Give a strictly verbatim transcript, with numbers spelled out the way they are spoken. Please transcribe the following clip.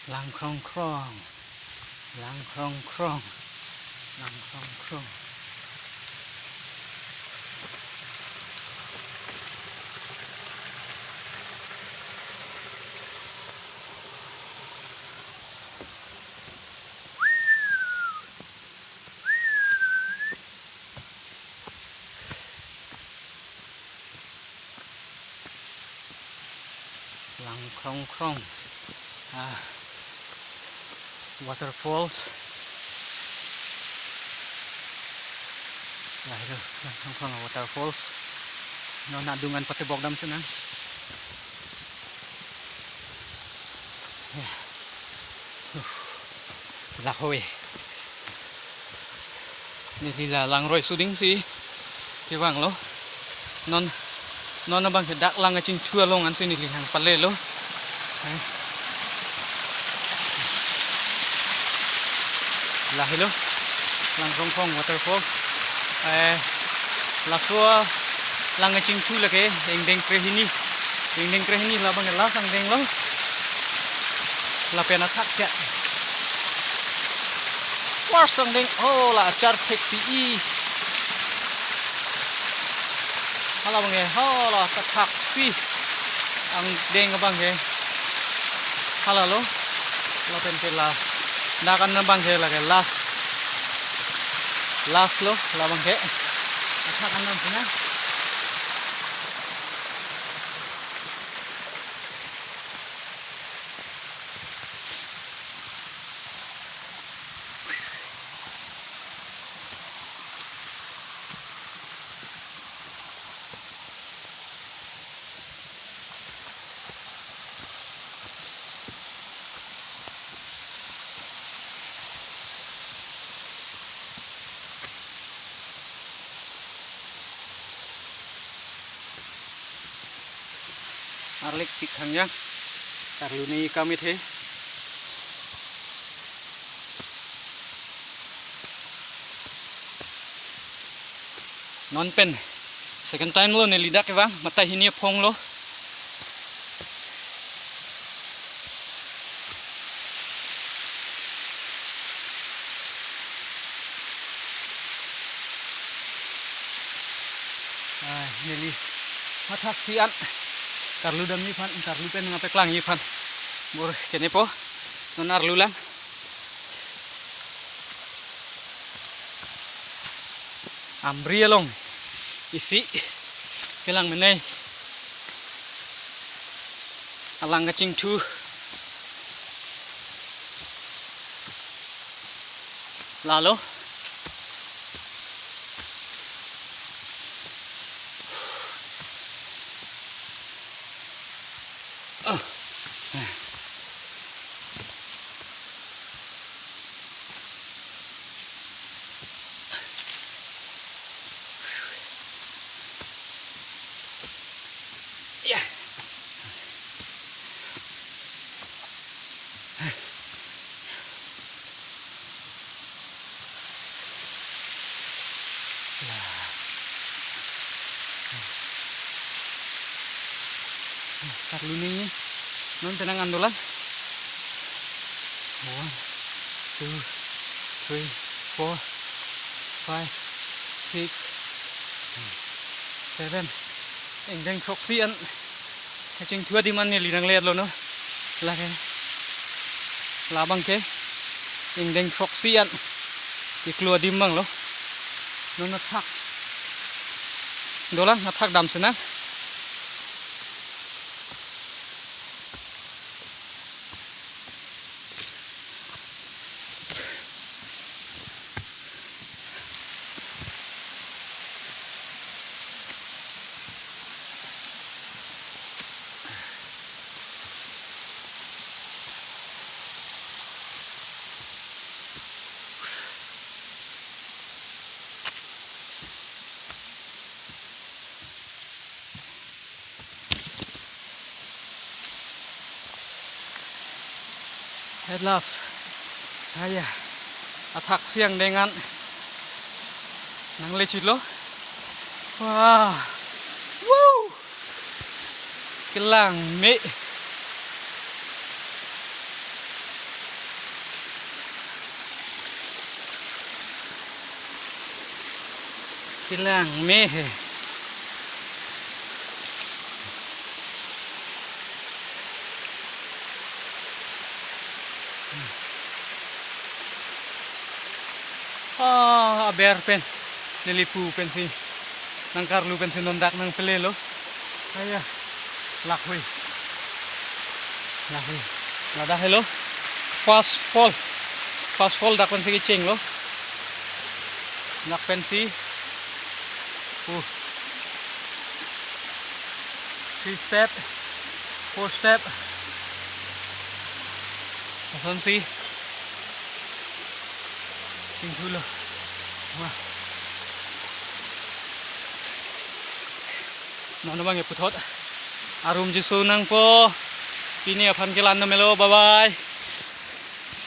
Lang krong krong, lang krong krong, lang krong krong. Lang krong krong. Ah, waterfalls. Lahelo, lang krong krong waterfalls. Non adung an patebok damsi nang. Ya. Uh. Lahoi. Neli la langroi suding si kevanglo. Non, non abang ke dak lang kachingthu along ansi neli nangpalelo. Eh. Lahelo. Lang krong krong waterfalls. Eh, laso lang kachingthu lake ingdeng krehini. Ingdeng krehini labang ke last angdenglo. Lapen athak ke first angdeng, oh, la achar theksi. Halabang ke, oh, la athak si angdeng abang ke. Halalo. Lapen ke la, dak an abang ke lake last. Last lo, labang ke. Athak an nang pina. Arlik tik hangjang. Karlu ne kamit he. Non pen second time lo neli dak kevang, matha hini aphong lo. Ah, neli mathaksi an karlu damji aphan, karlu pen nangpeklang ji aphan bor kenepo, non arlu lang. Amri along isi kelang menei, alang kachingthu. Lalo. Ya. Karlu ne non tenang andolan. One, two, three, four, five, six, seven. Ingdeng throksi an kachingthu adim an neli nangletlo non. Lake labang ke ingdeng throksi an keklo adim abang lo. Non athak dolang, athak damsi nang. At last. Aya. Athak si angdeng an nanglechitlo. Wah. Woo. Kelang me. Kelang me he. Ah, aber pen. Neli pu pensi nangkarlu pensi non dak nangpele lo. Aya. Lakhui. Lakhui. Ladak helo. First fall. First fall dak pensi kecheng lo. Dak pensi. Uh. Three step. Four step. Lasonsi. Chingthulo. Wah. Non abang ya puthot. Arum jisu nangpo. Pini aphan kelang dam helo. Bye bye.